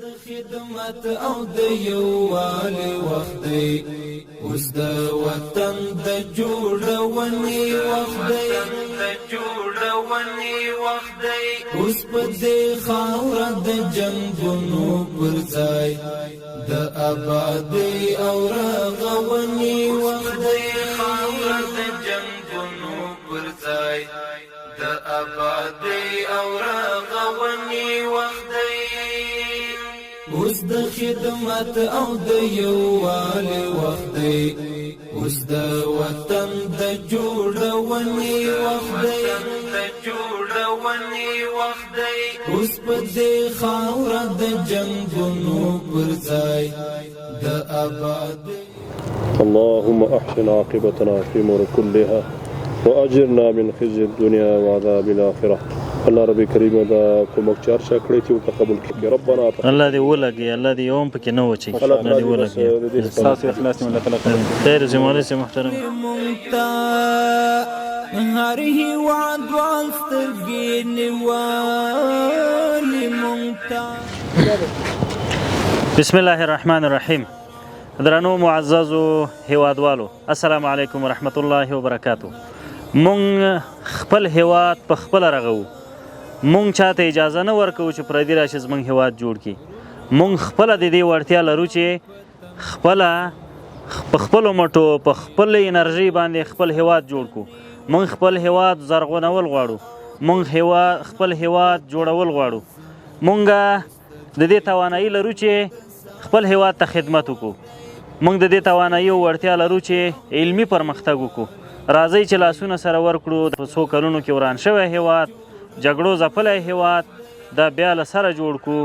د خدمت او د یووالي وخت دی، اوس د وطن د جوړونې وخت دی، د جوړونې وخت دی. اوس په دې خاوره د جنګونو پر ځای د آبادۍ او رغونې وخت دی. خاوره د جنګونو پر ځای د آبادۍ او رغونې وخت دی. اوس د خدمت او د یووالي وخت دی، اوس د وطن د جوړونې وخت دی، د جوړونې وخت دی. اوس په دې خاوره د جنګونو پر ځای د آبادۍ. اللهم أحسن عاقبتنا في الأمور كلها وأجرنا من خزي الدنيا وعذاب الآخرة. الله رب کریم دا کومک چار چا کړی چې ورته قبول کړي. ربنا الله دې ولګي، الله دې یوم پکې نه وچي. الله الله دې تعالی دې بس ولګي. د دې ستاسو اخلاص مې الله تعالی قبول کړي. خیر اوسې مولوي صاحب محترم. مونږ ته هر هیواد وال سترګې نیولې مونږ ته. بسم الله الرحمن الرحیم. درنو معززو هیوادوالو، السلام علیکم ورحمت الله وبرکاتو. مونږ خپل هیواد په خپله رغوو. مونږ چاته اجازه نه ورکوو چې پردي راشي زمونږ هیواد جوړ کړي. مونږ خپله د دې وړتیا لرو چې خپله په خپلو مټو په خپل انرژي باندې خپل هیواد جوړ کړو. مونږ خپل هیواد زرغونول غواړو، مونږ خپل هیواد جوړول غواړو. مونږ د دې توانایي لرو چې خپل هیواد ته خدمت وکړو. مونږ د دې توانایي او وړتیا لرو چې علمي پرمختګ وکړو. راځئ چې لاسونه سره ورکړو. په څو کلونو کې وران شوی هیواد، جګړو ځپلی هیواد، دا بیا له سره جوړ کړو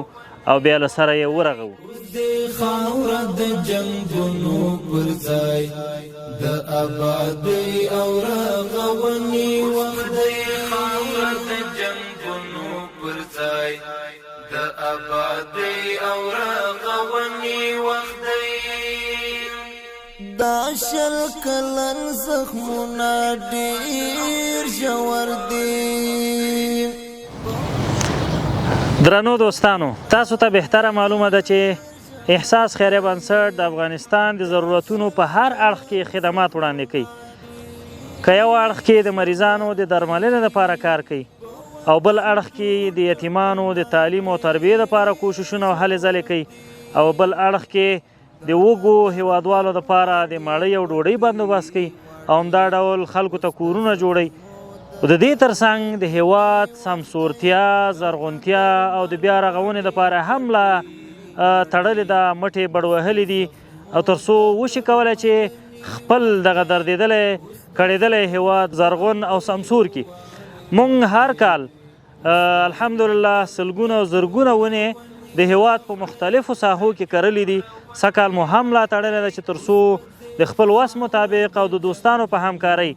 او بیا له سره یې ورغوو. دې خاوره د جنګونو پر ځای د آبادۍ او رغونې وخت دی. خاوره د جنګونو پر ځای د آبادۍ او رغونې وخت دی. دا 20 کلن زخمونه ډیر ژور دي. درنو دوستانو، تاسو ته بهتره معلومه ده چې احساس خیریه بنسټ د افغانستان د ضرورتونو په هر اړخ کې خدمات وړاندې کوي. که یو اړخ کې د مریضانو د درملنې لپاره کار کوي او بل اړخ کې د یتیمانو د تعلیم او تربیې لپاره کوششونه او هلې ځلې کوي او بل اړخ کې د وږو هیوادوالو لپاره د مړۍ او ډوډۍ بندوبست کوي او همدا ډول خلکو ته کورونه جوړوي. د دې ترڅنګ د هیواد سمسورتیا، زرغونتیا او د بیا رغونې لپاره هم لا تړلې ده، مټې بډوهلې دي او تر څو وشي کولی چې خپل دغه دردېدلی کړېدلی هیواد زرغون او سمسور کړي. مونږ هر کال الحمدلله سلګونه او زرګونه ونې د هیواد په مختلفو ساحو کې کرلې دي. سږکال مو هم لا تړلې ده چې تر څو د خپل وس مطابق او د دوستانو په همکارۍ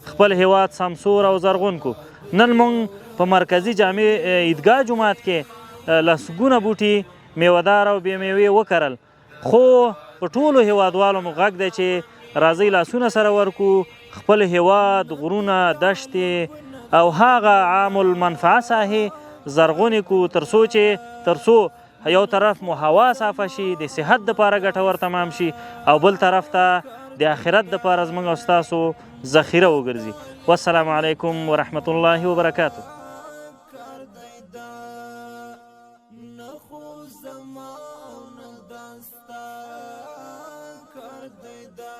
خپل هیواد سمسور او زرغون کو. نن مونږ په مرکزي جامع عیدګاه جومات کې لسګونه بوټي میوهدار او بې میوې وکرل، خو په ټولو هیوادوالو مو غږ دی چې راځئ لاسونه سره ورکو، خپل هیواد، غرونه، دشتې او هغه عام المنفعه ساحې زرغونې کو، تر څو یو طرف مو هوا صافه شي، د صحت دپاره ګټور تمام شي او بل طرف ته د آخرت دپاره زموږ او ستاسو ذخیره وګرځي. والسلام علیکم ورحمت الله وبرکاته. نه خو زما او نه دستا کار دی دا.